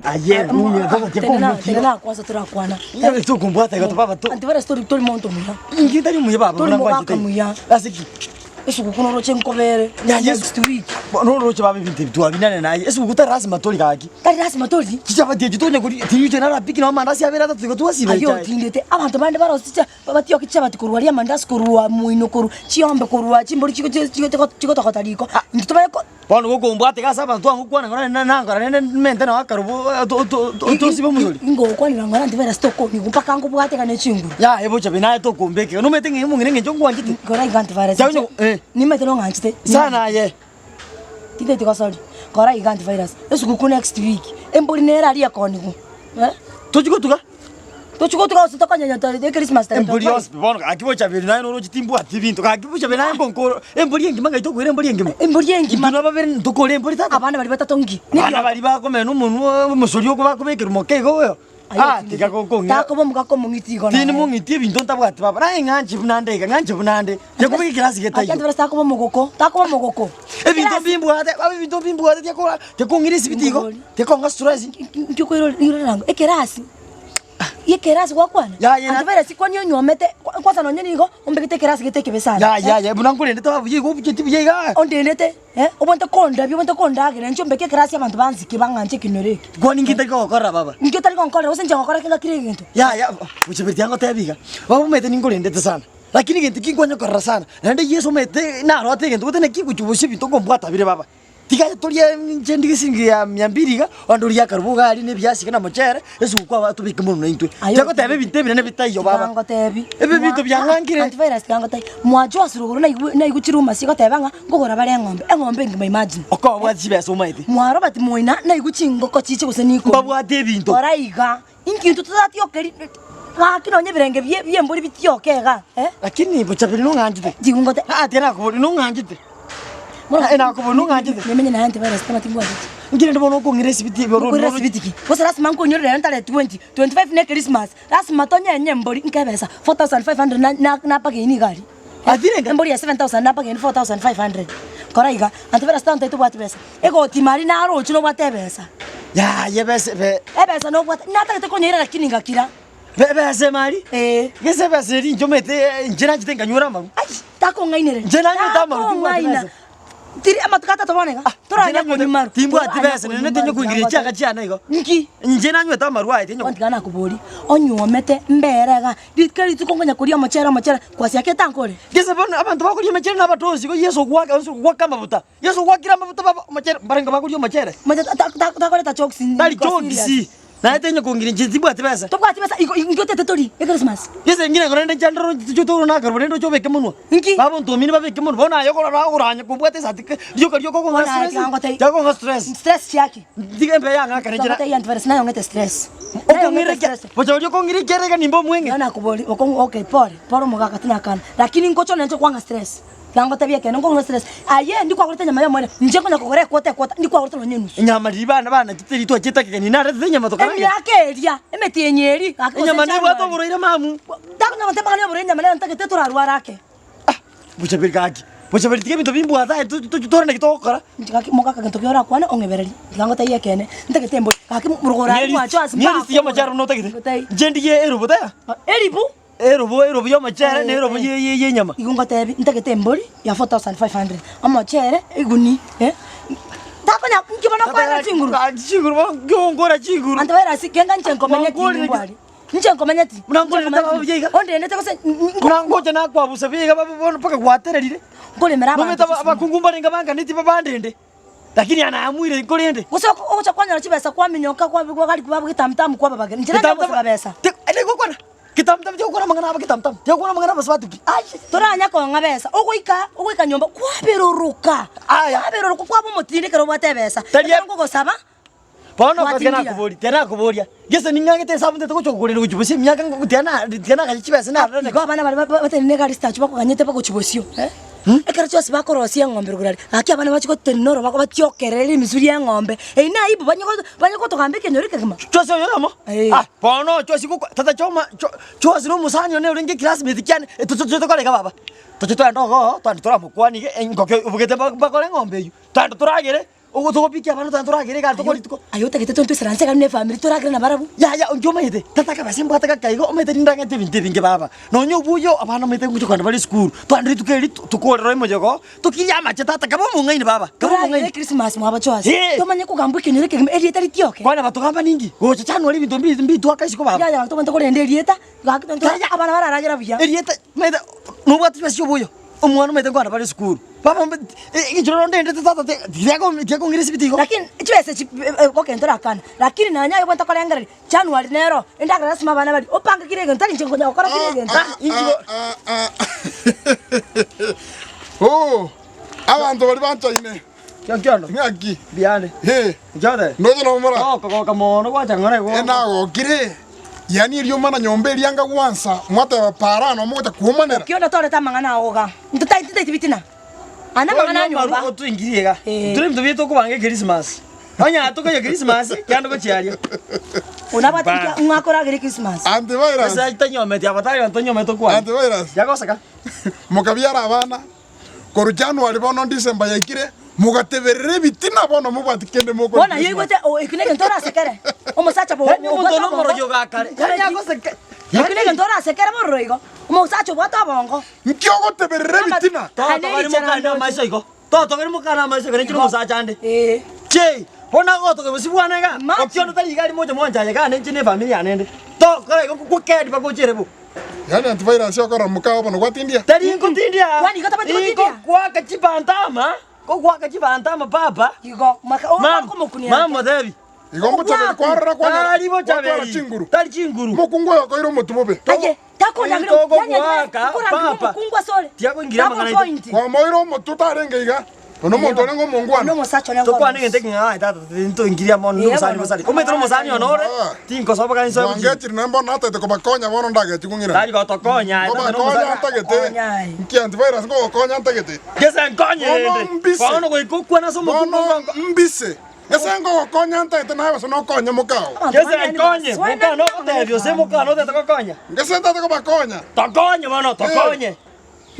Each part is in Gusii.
Aye, ng'ina tata Tenena, tiakomukia. tenena kwanza torakwana. Ng'ina tokombwata igo baba to. Antivirus tori tori monto muya. Inki ntari omuya baba Tori buna mogaka ngwanchete. muya. Ase ki? Esuguku noroche nkobere. Ya Yesu. Next week. Bono oroche baba ebinto ebi twabinane naye. Esuguku tari lasima tori gaki. Tari lasima tori. Chichabati echi tonya koria tinyuche na rafiki na amandasi abere atato igo twasiba Aye echae. otindete abanto bande barosie chia batioke chichabati korwa aria amandasi korwa moino korwa chiombe korwa chimbori chigo chigo chigotogota riko. Intwe tobanye ko. Bono gokombwata iga ase abanto twangokwana ng'a nonye nangora rende nimente nao akarobo tosibe omosori. Ingokwanera ng'a antivirus tokobigwa mpaka nkobwate iga ne chinguru. Yaya bocha be naye tokombeka iga nomanyete ng'a omong'ina eng'encho ngwanchete. Kora iga antivirus Chao onye eh. nimanyete nong'anchete. Sana aye. Tintagete gosori, kora iga antivirus, esuguku next week, embori nere aria ekonigwa eh. Tochi gotuga. Tochi gotuga gose tokonyenya to echristmas tarehe Embori 25. yonsi pi bono gaki bochaberi naye noroche timbwati ebinto gaki bochaberi naye nkonkoro embori engima ng'ai tokoira embori engima. Embori engima. Intwe nababere ntokore embori tata. Abana baria batato nki? Abana baria bakomena omonwa omosori oko bakobekerwa moke igo oyo ah tiga gokong'ira. Takoba omogaka omong'iti igo Tindi mong'iti ebinto ntabwati baba naye ng'anche buna nde iga ng'anche buna nde tiakobeka ekerasi getaiyo. Antivirus takoba omogoko, takoba omogoko. Ebinto mbimbwate baba ebinto mbimbwate tiakora tiakong'ira esibiti igo tiakong'a stress. Nki okoirorera ekerasi. Ekerasi gwakwana? Yaya, na- Antivirus kwani onywomete kwa- kwanza nonye nigo ombegete ekerasi gete ekebe sana. Yaya yaya buna nkorendete baba buya igo obucheti buya igaa. Ondendete eh, obwate kondabia obwate kondagera inche ombeke ekerasi abanto bansikie bang'anche ekenyoro eke. Kwani inki ntari kogokorera baba? Inki otari gonkorera gose inche ngokora kengaki kera egento? Yaya bochaberi tiangotebia iga, baba omanyete ninkorendete sana, lakini egento ki nkonya korora sana, naende Yeso omanyete narote egento gose naki gochia bosie ebinto nkombwata bire baba. Tiga torie inche ndige esiringi ya mia mbili iga, onde orie akarubo iga aria na ebiasi iga na omochere, esuguku aba tobeke mono naintwe. Aye Tiagoteba ebinto ebinene bitaiyo baba. Tigangotebi. Ebi ebinto biang'ankire. Antivirus tigangotebi. Mwacho ase rogoro naigwe naigwe chiruma chigoteba ng'a nkogora bare eng'ombe, eng'ombe engima imagine. Okoba obwate chibesa omanyete. Mwa Robert moina naigwe chingoko chiche gose nikomi. Mbabwate ebinto. Kora iga, inki intwe totatiokeria gaki nonye ebirenge bie bi'embori bitioke igaa eh. Lakini bochaberi nong'anchete. Tigungote. Ah tiga nakoboria nong'anchete. Eh, nakoboria nong'anchete. Nimenye naye antivirus tama tingwancheti. Inki rende bono okong'ira esibiti Nkoirera esibiti ki? Gose lasima nkonyorere ere ntare 20, 25 ne Christmas, lasima tonyenye embori nke ebesa 4500 na- na- napageni iga aria. Atirenga? Embori ya 7000 napageni 4500. Kora iga, antivirus tanteti tobwati besa. Egotima aria naroche nobwate ebesa. Yaya ebesa ebe. Ebesa nobwate, natagete konyeira lakini ngakira. Ebesa emari? Ee. Gese ebesa eri inche omanyete inche nachete nkanywera amaru. Ai, takong'ainereri. Inche nanywete amaru timbwati Takong'aina. besa. Tiri amatuko atato bono iga, toranya konywa maru. Timbwati besa naende tinye koingeria chianga chiane igo. Nki? Inche nanywete amaru aye tinye Bono tiga nakoboria, onywomete mbere iga, rituko rituko nkonya koria omochere omochere, kwasiaka etankore? Gese bono abanto bakoria emechere na abatosi igo Yeso ogwaka onsi ogwaka amabuta. Yeso ogwakire amabuta baba omochere, mbarenge bakoria omochere. Omanyete ta- ta- takoreta jokes Tari niko serious. jokes. Naye tenye kong'ira inche timbwati besa. Tobwati besa igo inki otete tori echristmas? Gese ng'ina igoro rende nchandero nchiche na akarubo rende oche obeke monwa. Inki? Baba ontomire babeke monwa. Bono aye okorora ogoranya kobwate esati ke rioka rioka okong'a Bono aye stress. tiga ngotebie. Tiga kong'a stress. Stress chiaki? Tiga embe yang'akane nchera. Tiga ngotebie antivirus naye ong'ete stress. Naye Okong'ira ong'ete ekia stress. bocha oria okong'ira ekiara iga nimbe omweng'e. Bono nakoboria okong'u okay pore, pore omogaka tinakana. Lakini ngocha one inche kwang'a stress. Tiga ngotebie ekeene nkong'u stress. Aye ndikwagorete enyama y'omoerio, inche nkonya kogora equota equota, ndikwagorete nonya enusu. Enyama riria bana banachete riria twachete ekegeni naretete enyama tokaragera. Emiaka eria, emetienyi eria, gaki gose Enyama nebwate January. oborwaire mamu. Takonya goteba ng'a noborwaire enyama nero ntagete torarware ake. Ah, bochaberi gaki, bochaberi tiga ebinto bimbwate aye to- to- tore naki togokora. Inche gaki mogaka gento ki orakwane ong'ebererie, tiga ngotebie ekeene, ntagete embori, gaki rogoro aria mwacho ase Ng'e list y'omochere buna otagete. Ngotebie. Inche ndigie erobo taiyo? Eribu! Erobo, erobo y'omochere na erobo ye- ye- y'enyama. Igo ngotebi, ntagete embori ya 4500, omochere eguni eh, takonya inki bono okwarera chinguru? Gaki chinguru bono nkiongora chinguru. Anto baira ase kenga inche nkomenyeti Mwankorire nimbware. Inche nkomenyeti. Buna nkorerete abwo buya iga. Ondendete gose Buna ngocha nakwabusa buya iga babe bono mpaka gwatererire. nkoremera abanto Nomanyete aba- chisemi. abakungu mbarenge banganeti babandende, lakini anaamwire nkorende. Gose oko- ogocha kwanyora chibesa kwaminyoka kwabigwa gari kwabwa getamtamu kwababagera. Inche nacha gosaba besa. Gokwana getamtamu tigokwana amang'ana abo getamtamu, tigokwana amang'ana abasubati pi. Toranya kong'a besa, ogoika ogoika nyomba kwaberoroka, Aya. kwaberoroka kwaba omotindi ekero obwate ebesa. Tari Ekero nkogosaba, Bono tiga Gwatindira. nakoboria, tiga nakoboria, gese ning'ang'ete esabu ntete gocha kogorera gochia bosio emiaka ngo tiga na tiga nagacha chibesa narora Igo abana baria ba- ba- batenene egari statue bakoganyete bagochia bosio eh. Ekero chionsi bakorosia eng'ombe rogoro aria, gaki abana bachia gotenena oro bako batiokerere rimisu ria eng'ombe, eyio na aibu banye go banye gotogamba ekenyoro ekegima. Chosi oyo oyomo? Eh. Ah, bono chosi gokwa tata choma cho chosi na omosani one orenge eclassmate kiane, toche tokore iga baba, toche twende igo, twende toramokwanie iga engoko obogete bakore eng'ombe eywo, twende toragere. Ogo togopikia abana totanye toragere iga tokore rituko. Aye otagete twensi toisaranse iga buna efamiri toragere nabarabwo. Yaya, inki omanyete? Tata akabesa embwate gaka igo, omanyete nindang'ete ebinto ebinge baba. Nonya obuya oo, abana omanyete ngochia kogenda bare esukuru. Twande rituko eri tokorera omoyega oo, tokirie amache tata, kaba omong'aini baba, kaba Toragere omong'aini. Christmas mwabachoa ase. Ee. Tomanye kogambwa ekenyoro ekegima erieta ritioke. Kwana batogamba ninki? Gocha January ebinto mbi mbitwaka isiko baba. Yaya tobwenerete korenda erieta, gaki tobwenerete Yaya. abana bararagera buya. Erieta, omanyete nobwate chibesa chia obuya, omwana omanyete nkogenda bare esukuru. Baba mbe eng'encho rero ndendete tata ti tiako tiakong'ira esibiti igo. Lakini chibesa echi okay ntorakana, lakini nonya aye obwenerete korengereria January nero, endagera lasima abana barie, opange kera egento, tari inche nkonya gokora kera egento. Inki bo- Oh, abanto baria banchaine, Kiondo, ng'aki? mbuya Eh, Nkiotebe? ndoche nomora. Okogoka mono gwacha ng'ora igo. Enagokire, yaani eriomana nyomba eria anga gwansa, mwateba para ano mogocha kwomanera. Kiondo torete amang'ana ao iga, ntotaeti ntaeti bitina, aya namang'ana a nyomba. Otoingirie iga. Eh. Tore ebinto biaito tokobanga ekerisimasi. Onye tokoyia Christmas, kianda gochia aria. Oyo nabwate nki ng'a akoragera Christmas. Antivirus. Ase tanyometi abatari banto tanyometi okwana. Antivirus. Yagoseka. Mokabiara abana. Korwa January bono December yaikire, mogateberera ebitina bono mobwati kende mokora Bono ayio Christmas. oigwete o- ekio negento orasekere, omosacha bo- Yaani omonto obwate one obongo. omorogi ogakare. Yaani agoseka. Ekio negento orasekere bororo igo, omosacha obwate obongo. Nki ogoteberera ebitina? Totogari mokane amaiso igo. Totogari mokane amaiso igo nenchire omosacha ande. Eh. Chei, bono agotoka bosio bwane iga. Imagine. Okio tari iga ari mocha mwancha aye gane inche ne efamiri yane ende. Tokora igo gokedi bagochia ere bo. Yaani antivirus okorora mokao bono gwatindia? Tari nkotindia. Kwani igo tabati gotindia? Ingokwaka chibantama, ngokwaka chibantama papa. Igo, maka Mam, okomokunia mam motebi. Igo mbochaberi kwarora kwanyora Tari gwatwara bochaberi. chinguru. Tari chinguru. Mokungu oyo okoira omotwe bobe. Aye, takonyagira Togogoaka, papa. omokungu asore. Tiakoingiria amang'ana aito. Kwamoira omotwe tarenge iga. Ono omonto orenge omongwana. Omosacha one Tokwane egento eking'ao aye tata tintoingiria mono Eh, nomosani bono. bosari. Omanyete nomosani one ore, Ah. tinkosoa kanisa gochia. Mwangechire naende bono natagete kobakonya bono ndagechigwe ng'irane. Tari gotokonya aye tata Ngobakonya nomosani. ntagete. Konya aye. Nki antivirus ngogokonya ntagete. Gese nkonye Bono rende. mbise. Bono goika okwane ase omokungu Bono ngonko. mbise. Ase ngogokonya ntagete naye gose nokonye mokao. Gese nkonye, mokano ogotebia ose mokano otagete gokonya. Gese ntagete kobakonya. Tokonye bono, tokonye.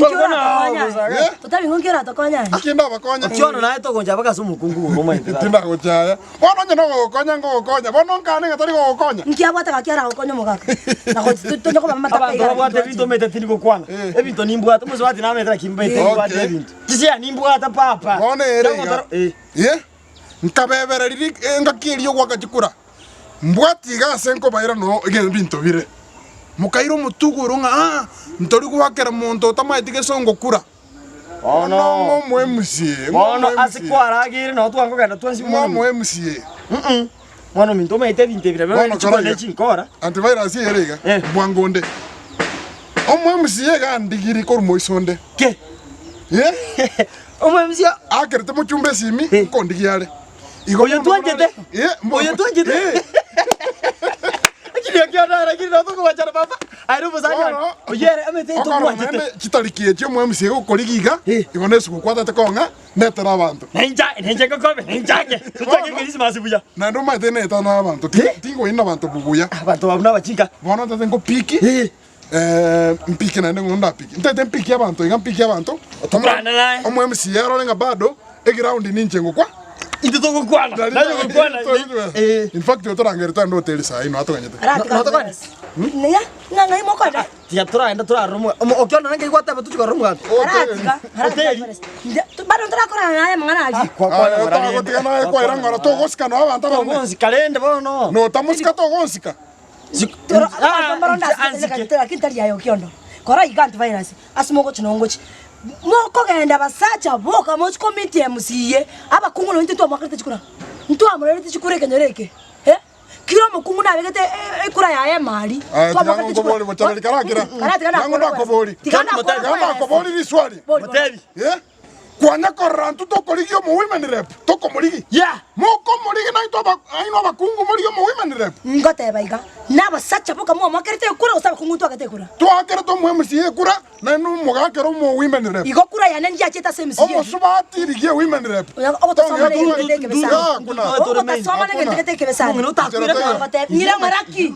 Eh? Totabi ng'o nki oratokonya aye? Naki ndabakonye? Otieno naye togoncha mpaka ase omokungu obo omanyete tata. Tindagochaya. Bono onye nogogokonya ngogokonya, bono nkane ng'a tari gogokonya. Nki abwate gaki aragokonya omogaka? Na gochi to- tonya koba amataka Abanto iga babwate ebinto omanyete tindi gokwana. Eh. Ebinto nimbwate, omosubati namanyete naki mbaete Eh. nimbwate Okay. ebinto. Chisiya nimbwate papa. Bono ere iga. Kiagotara- Eh. Eh, nkabebereri ri- engaki eria ogwaka chikura, mbwati iga ase nkobaira noo ebinto bire. Mokaira omotugoro ng'a aa, ntori goakera monto otamaeti gesongo kura. Bono Bono ng'omoe MCA, bono ng'omoe ase MCA, kwarageire nabo twangogenda twensi mwana ominto. ng'omoe MCA. Mm-mm. Mwana ominto omanyete ebinto ebi nabio Bono chikora kora ne iga. chinkora. Antivirus ere iga, Eh. bwango onde. Omoe MCA iga andigiri korwa moiso onde. Ke. Eh? Omoe MCA Akerete mochumba esimi, Eh. nkondigia are. Igo Oyo bono twanchete? bono- Eh, mbo- Oyo twanchete? Eh. Lakini ekio naro lakini nabo tokobachana papa. Aye nomosani one. Bono, Oyio ere amanyete okorora tokwanchete. naende chitariki echi omo MC egokorigia iga, Eh. igo na esuguku kwatete kong'a, ndetera abanto. Naincha nainche ngokobe nainchake. Tochake Christmas buya. Naende omanyete netana abanto, ti- Eh. tingoina abanto buya. Abanto abwo nabachinka. Bono ntete ngopiki, Eh. eh, mpike naende ng'o ndapiki. Ntete mpiki abanto iga mpiki abanto. Tokwane naye. Omo MC arore ng'a bado, eground ninche ngokwa. Intwe togokwana. Naye ogokwana. Eh. In fact otorangerete ande hoteli sahi no atoganyete. Notokwane? Niya, ng'a ng'ai mokoenda? Tiga toraenda torarore omoga. Omo okiona nanga igwateba tochi korora omogambi. Aratiga, aratiga Hoteli. Forest. Nde- to- bado ntorakorana naye amang'ana aria. Otoragotiga naye kwaira ng'ora togosika no abanto abanene. Togonsika rende bono. Notamosika togonsika. Toro- abanto mbaronde ase Anzike. lakini tari aye okiondo. Kora iga antivirus, ase mogochi na ongochi. Mokogenda basacha boka mochi komiti MCA, abakungu nonye intwe ntwamoakerete chikura. Ntwamorerete chikura ekenyoro eke, eh. Kera omokungu nabegete ekura yaye emari. Aya, tiga Twamoakerete chikura. ngokobori bochaberi karakira. Karatiga Tiga ngokobori. Tiga Tiga ndakobori riswali. Bori bono. Motebi. Eh? Kwanya korora ntwe tokorigia omo women rep, tokomorigi. Yeah. Mokomorigi naintwe aba aino abakungu morige omo women rep. Ngoteba iga, nabasacha boka mwamoakerete ekura gose abakungu ntwagete ekura? Twakerete omo MCA ekura, naende omogakere omo women rep. Igo kura yane ndiachete ase emesiri eye. Omosubati rigia women rep. Oya, ogotosoma Tong'e negento gete ekebe sana. Ya, kuna. Ogotasoma negento gete ekebe sana. Omong'ina otakwire kare. Ogoteba, Nyira ng'ora ki?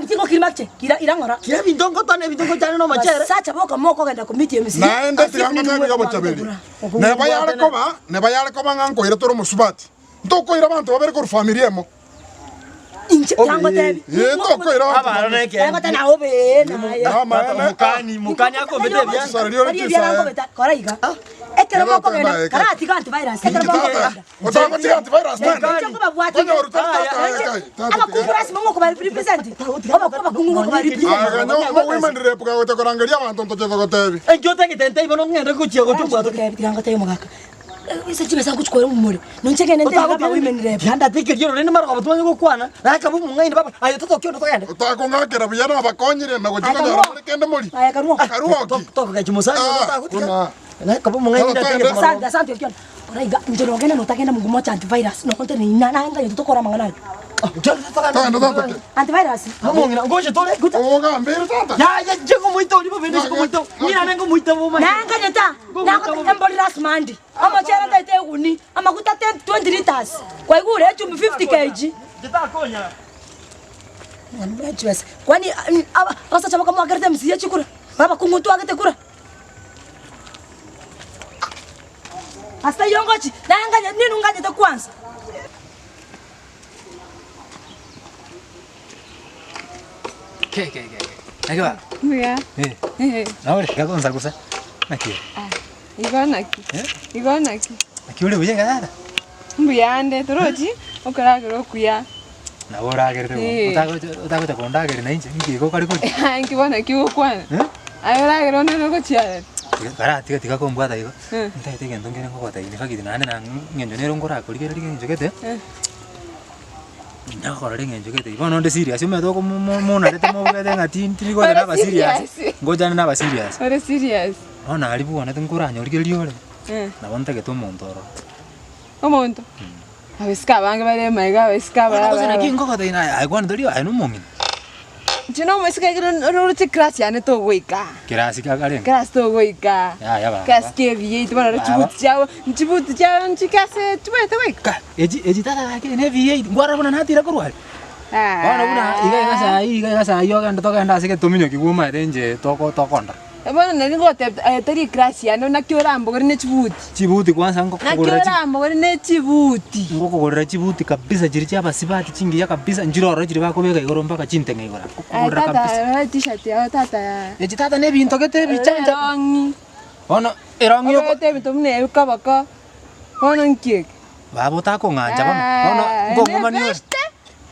Tingo kirima che, kira ira ng'ora. Kira ebinto ngotona ebinto ngochane na omochere. Basacha boka mokogenda komiti emesiri. Naende tiga ngotebi obochaberi. Neba yare koba, neba yare koba ng'a nkoira tore omosubati. Ntokoira abanto babere korwa famiri emo. Inche tangotebi. Ee, ntokoira abanto Abana babere. nekeene. Tangoteba naye obee naye. Amaene. Mokani, mokani akombete ebiancha. Chisare riore Tari ebiara chisare. nkobeta, kora iga. Ekero Nero mokogenda, otemba eke. karatiga antivirus, ekero Inki tata? mokogenda. Otagotiga antivirus tende. Inche nkobabwati. Konya orutari tata aye kai. Tata Abakungu tiga. rasima ngokoba represent. Abakungu ngokoba represent. Aya ganya omowomen rep gagocha korangeria abanto ntoche togotebi. Enki otagete ntaibo nong'ende gochia gochia obwato. Tiga ngotebie omogaka. Ase chibesa nkochikwera omomore, nonche ngende ntere baba women rep. Yandatekeria ororende marogoba tomanye gokwana, naye akaba omong'aini baba, aye totokia onde togende. Otakong'akera buya nabakonyire na gochia Aye konyora karua. more kende mori. Aye karua. Karuoki. Tokogechi mosani Ah, otagotiga. kuna. Naye akaba omong'aini Tata, ndatekeria togende. marogoba. Asante, asante Okiona. Kora iga, inche nogenda notagenda mungu mocha antivirus, nokonte ina nanga yonto tokora amang'ana ayo. Togende tata. Antivirus. Omong'ina, ngoche tore. Ogambire tata. Yaya, inche ngomoita oria bobe, inche ngomoita. Ng'ina nere ngomoita bobe. Nanga nyota, nagote embori rasmandi. Omochere ntaete eguni, amaguta 10 20 litres, kwaigure echumbi 50 kg. Chibesa, kwani aba abasacha bakamwakerete emisi ye chikura, abakungu ntwagete kura. Ase ayio ngochi, naye nganye ninwe nganyete kwansa. Ke ke ke. Naki ba? Mbuya. Eh. Eh. Naore gakonsa gusa. Naki? Ah. Igo naki? Eh? Igo naki? Naki ore buya iga tata? Mbuya ande torochi okoragera okuya. Nabo oragerete bo. Eh. Otagocha otagocha kondageria na inche, inki igo okare koria? Inki bono naki ogokwana? Eh? Aye oragere onde nogochia aroro. Tiga kara tiga tiga kombwata igo. Eh. Ntaete egento nkere ngogotebia nefagiti naende na ng'encho nere nkorakorigereria eng'encho gete. Eh. Nakorora eng'encho gete igo. Bono onde serious omanyete oko mo- mo- monarete mobwate ng'a ti tiri gocha Ore na aba serious, serious. ngocha ande na aba serious. Ore serious. Bono aria bwanete nkoranyorigereria ore, Eh. nabo ntagete omonto ororo. Omonto? Abaiseke abange bare maiga, abaiseke Bono abaya gose naki abaya. nkogotebia naye, aye kwani tori aye nomong'ina? Inche na omoiseke ekero oroche class yane togoika. Kerasi kia karenge? Class togoika. Yaya baba. Class kia V8 bono oro Baba. chibuti chiabo, chibuti chiabo nchike ase chibaete goika. Ka, echi echi tata gaki ne V8, nkwarora buna natira korwa aria? Bono buna iga iga saii iga iga saii ogende togende ase getominyoki bwomaete inche toko tokondora. Bono nari ngogotebia aye tari eclass yane naki orambogore ne chibuti. Chibuti kwanza Naki ngokogorera chi orambogore ne chibuti. ngokogorera chibuti kabisa chiria chia abasibati chingiya kabisa nchire ororo chiria bakobeka igoro mpaka chinteng'e igoro abwo, Aye ngokogorera tata kabisa. rora etishati yao tata yaya. Echi tata na ebinto gete ebichanja. Erong'i. Bono erong'i oko Obegete ebinto buna ebi koboko, bono nki eke? Baba otakong'ancha bono, bono nkong'umania ore. Nebeste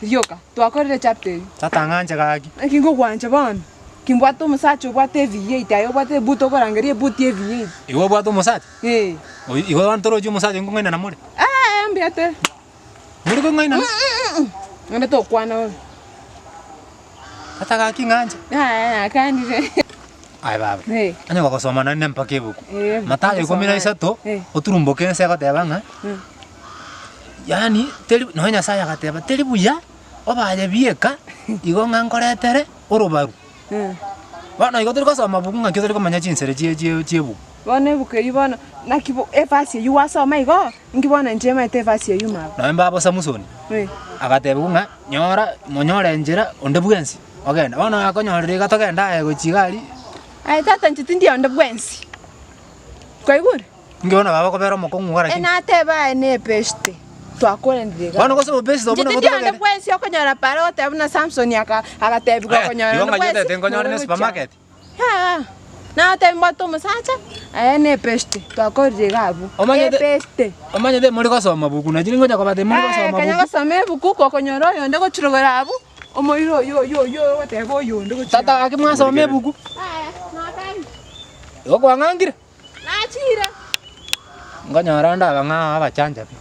rioka, twakorire chapter eyio. Tata ng'anche gaki. Naki nkogwancha bono, kimbwate omosacha obwate V8 aye obwate ebuti okorangeria ebuti ya V8. Igo obwate omosacha? Eh. Oyi igo bono torochi omosacha oyio nkong'ainana more? Eeh mbuya tore. More kong'ainana? Naende tokwana bobe. Tata gaki ng'anche. Yaya nakandire. Aye baba, Eh. onye gogosoma nonye mpaka ebuku, Eh, ebuku Mathayo ikomi na ngosoma. isato, Eh. oturumboke ense egoteba ng'a, yaani teri nonye Nyasaye agateba teri buya obaye bieka igo ng'a nkoretere orobaru. Bono igo tori gosoma buku ng'aki otori komanya chinsere chie chie chia ebuku. Bono ebuku eyio bono, naki bo efasi eyio gwasoma igo, inki bono inche maete efasi eyio mabo. Nonye babo Samusoni, Eh. agatebiwa ng'a nyora monyore enchera onde bwensi ogende. Bono akonyorire iga togende aye gochia iga aria. Aye tata inche tindi onde bwensi, kwaigure? Inki bono baba okobera omokong'u iga lakini? Enateba aye nebeshte, twakoranire iga. Bono gose obobeshte obwo Inche nabwo tindi onde tobegete. bwensi okonyora pare goteba buna Samson aka agatebigwa Eh, okonyora igo onde ng'ai bwensi, otete nkonyore ne noro gochia. supermarket? Yaya, natebia mbwate omosacha, aye nebeshte, twakorire iga abwo, Omanyete- ebeshte. Omanyete more gosoma buku nachi ningocha kobatebia more gosoma Kanya buku. gosoma ebuku, gokonyora oyonde gochirogera abwo, omoire oyo oyo oyo ogoteba oyonde gochia. Tata gaki mwasoma ebuku, Yaya, natebire. igo kwang'angire? Nachire. Nkonyora onde abang'ao abachancha pi.